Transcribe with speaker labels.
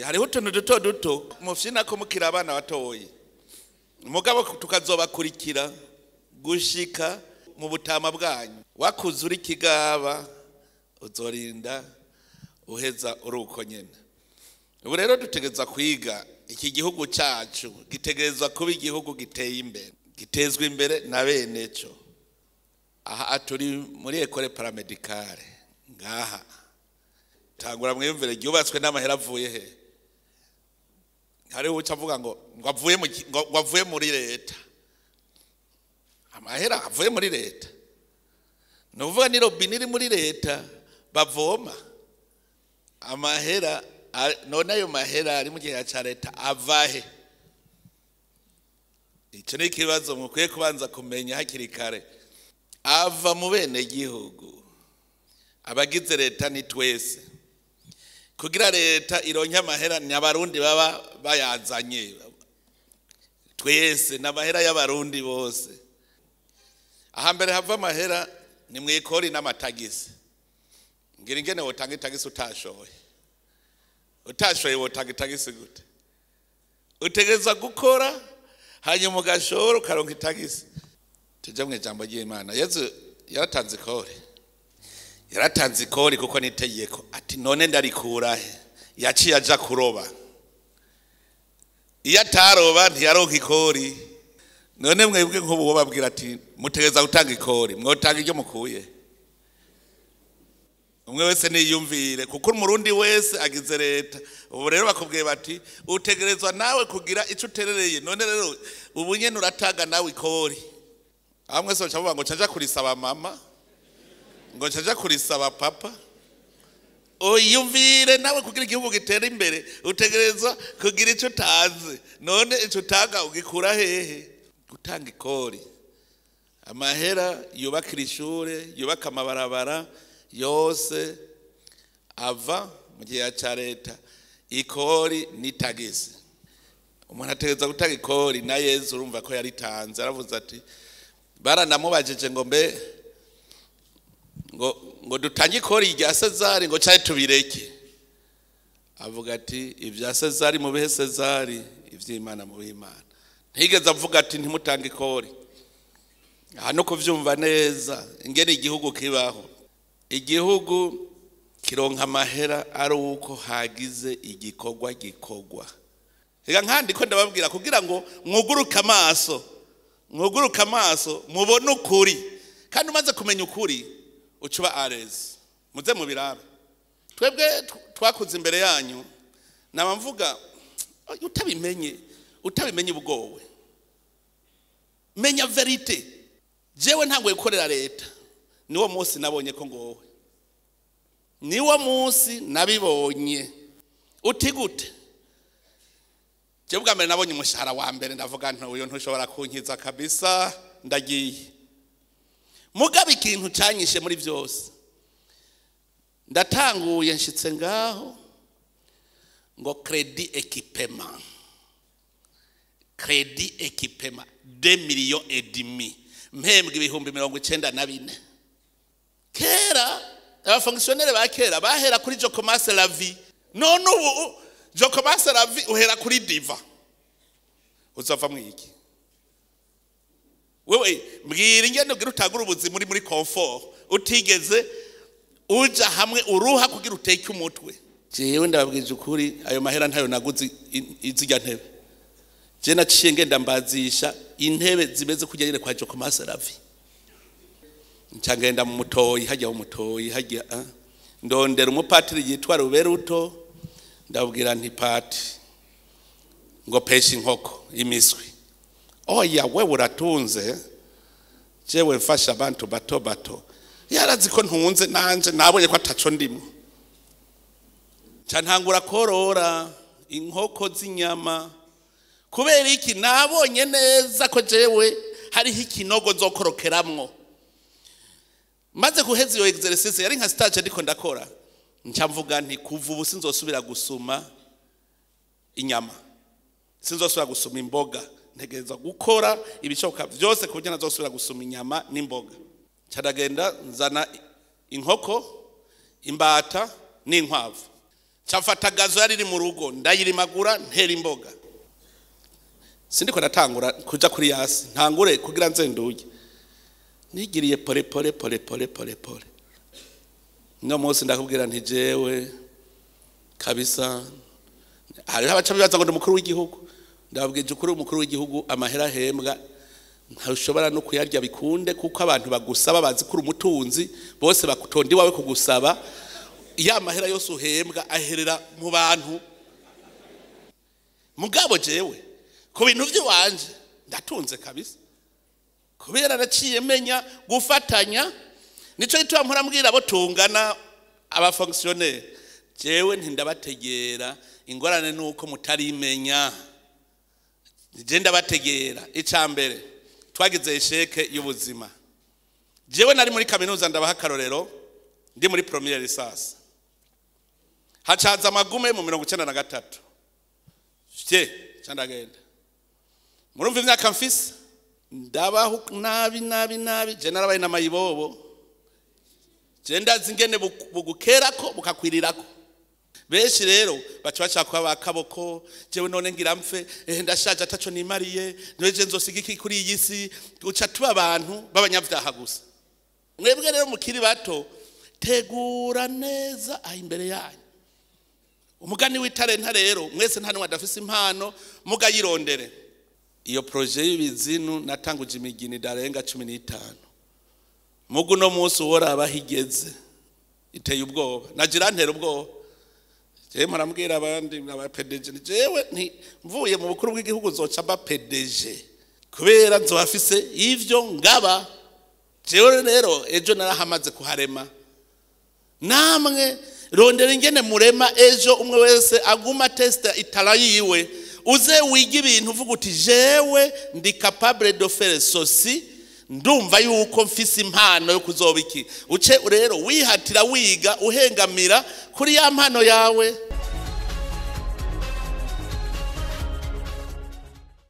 Speaker 1: Hariho utuntu duto duto mufyina ko mukiri abana batoyi, mugabo tukazobakurikira gushika mu butama bwanyu. Wakuze uri kigaba uzorinda uheza uri uko nyene. Ubu rero dutegerezwa kwiga iki gihugu cyacu, gitegerezwa kuba igihugu giteye imbere, gitezwa imbere na bene cyo. Aha turi muri école paramédicale ngaha, tangura mwiyumvire ryubatswe n'amahera avuye he? Hariho uca avuga ngo avuye mu ngo avuye muri leta, amahera avuye muri leta. Ni ukuvuga ni robine iri muri leta bavoma amahera. None ayo mahera ari mu kigega cya leta avahe? Icyo ni ikibazo mukwiye kubanza kumenya hakiri kare. Ava mu bene gihugu. Abagize leta ni twese. Kugira leta ironke amahera, ni Abarundi baba bayazanye twese, ni amahera y'Abarundi bose. Ahambere hava amahera ni mu ikori n'amatagisi. Ngira ingene wotanga itagisi utashoye. Utashoye wotanga itagisi gute? Utegereza gukora, hanyuma ugashora, ukaronka itagisi. Tujye mu ijambo ry'Imana. Yezu yaratanze ikori, yaratanze ikori kuko ni itegeko. Ati: "None ndarikurahe?" Yaciye aja kuroba. Iyo ataroba ntiyaronka ikori. None mwebwe nk'ubu babwira ati: "Mutegereza gutanga ikori", mwotanga iryo mukuye? Umwe wese niyumvire, kuko Umurundi wese agize leta. Ubu rero bakubwiye bati: "Utegerezwa nawe kugira icyo uterereye." None rero ubu nyene uratanga nawe ikori. Aho mwese baca bavuga ngo ncaja kurisaba mama, ngo ncaja kurisaba papa. Uyumvire nawe, kugira igihugu gitere imbere utegerezwa kugira icyo utazi. None icyo utanga ugikura hehe? Gutanga ikori, amahera yubakira ishure, yubaka amabarabara, yose ava mu gihe cya leta. Ikori n'itagisi, umuntu ategereza gutanga ikori. Na Yezu urumva ko yaritanze. Aravuze ati, baranamubajije ngo: "Mbe ngo dutange ikori rya Sezari, ngo cyari tubireke?" Avuga ati: "Ibya Sezari mubihe Sezari, iby'Imana mubihe Imana." Ntigeze avuga ati: "Ntimutange ikori." Aha no kuvyumva neza ingene igihugu kibaho. Igihugu kironka amahera ari uko hagize igikorwa gikorwa. Reka nkandi ko ndababwira kugira ngo mwuguruke amaso, mwuguruke amaso mubone ukuri. Kandi umaze kumenya ukuri ucuba arezi. Muze mubirabe. Twebwe twakuze imbere yanyu, naba mvuga utabimenye, utabimenye ubwowe. Menya vérité. Jewe ntanguye gukorera leta, niwo munsi nabonye ko ngowe, niwo munsi nabibonye. Uti gute? Jewe bwa mbere nabonye umushahara wa mbere, ndavuga nti: "Uyu ntushobora kunkiza kabisa, ndagiye." Mugabo ikintu cyanyishe muri byose, ndatanguye nshitse ngaho ngo crédit équipement, crédit équipement, 2,5 millions, mpembwa 94,000. Kera abafonctionnaires ba kera bahera kuri "je commence la vie". None ubu "je commence la vie" uhera kuri divan. Uzava mwiki wewe? Mbwira ingene ugira utagura ubuzima uri muri confort, utigeze uja hamwe uruha kugira uteke umutwe. Jewe ndababwije ukuri, ayo mahera ntayo naguze izirya ntebe. Je naciye ngenda mbazisha intebe zimeze kujya nyine kwa "je commence la vie". Nca ngenda mu mutoyi hajya, mu mutoyi hajya, ndondera umupatiri yitwa Ruberuto. Ndabwira nti: "Pati, ngo pesha inkoko imiswi." "Oya, wewe uratunze, jewe mfasha abantu bato bato." Yarazi ko ntunze, nanje nabonye ko ataco ndimo. Nca ntangura korora inkoko z'inyama. Kubera iki? Nabonye neza ko jewe hariho ikinogo nzokorokeramwo. Maze guheza iyo exercice, yari nka stage ndiko ndakora, nca mvuga nti: "Kuva ubu sinzosubira gusuma inyama, sinzosubira gusuma imboga. Ntegereza gukora ibishoboka byose ku buryo ntazosubira gusuma inyama n'imboga." Nca ndagenda nzana inkoko, imbata n'inkwavu. Cafata gazo yari iri mu rugo ndayirimagura ntera imboga. Sindiko natangura kuja kuri yasi, ntangure kugira nze nduge. Nigiriye pole pole pole pole pole pole. No munsi ndakubwira nti jewe kabisa hariho abaca bibaza ngo ndi umukuru w'igihugu. Ndababwije ukuri, umukuru w'igihugu amahera ahembwa ntushobora no kuyarya bikunde, kuko abantu bagusaba bazi kuri umutunzi bose bakutonda iwawe kugusaba. Ya mahera yose uhembwa aherera mu bantu. Mugabo jewe ku bintu by'iwanje ndatunze kabisa, kubera naciye menya gufatanya. Nico gituma mpora mbwira abo tungana abafonctionnaire, jewe ntindabategera ingorane nuko mutarimenya. Je ndabategera. Icambere twagize échec y'ubuzima. Jewe nari muri kaminuza, ndabaha akarorero, ndi muri première licence, hacaza amagume mu 93 fye candagenda. Murumva imyaka mfise, ndabaho nabi nabi nabi. Je narabaye n'amayibobo, je ndazi ingene bugukerako bukakwirirako. Benshi rero baca bashaka kuba bakaboko. Jewe none ngira mfe, ndashaje ataco nimariye, nje nzosiga iki kuri iyi si? Uca tuba abantu b'abanyabyaha gusa. Mwebwe rero mukiri bato, tegura neza aho imbere yanyu. Umugani w'itarenta rero, mwese nta n'umwe adafise impano, mugayirondere. Iyo projet y'ibizinu natanguje imigini idarenga 15. Mugu no munsi uhora higeze iteye ubwoba, nagira ntera ubwoba. Jewe murambwira abandi aba PDG, ni jewe nti mvuye mu bukuru bw'igihugu nzoca mba PDG, kubera nzohafise ivyo ngaba. Jewe rero ejo narahamaze kuharema. Namwe rondera ingene murema ejo, umwe wese aguma testa itara yiwe. Uze wiga ibintu uvuga uti jewe ndi capable de faire ceci, ndumva yuko mfise impano yo kuzoba iki. Uce rero wihatira wiga uhengamira kuri ya mpano yawe.